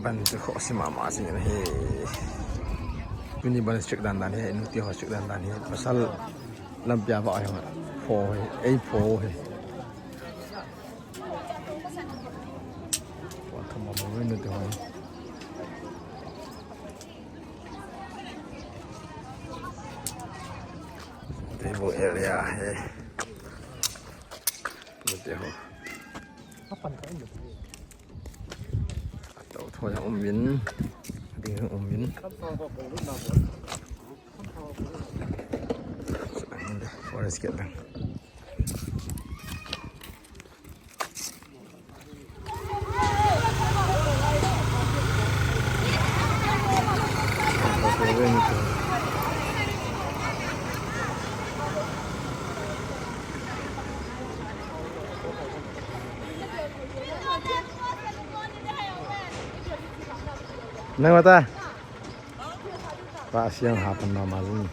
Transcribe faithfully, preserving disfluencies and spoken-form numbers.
Pan chu khoh si mama jing in ahi. Tuni ban strict dan dan hi, nuti ho strict dan dan hi. Pasal lampi a va hi, pho hi, ei pho hi. Pho thum mama nuti ho hi. Table area hi. Nuti ho. Tau thoi a um vin. Ding um vin. Forest gate lang. Nang mata. Pa siang hapan mama jing.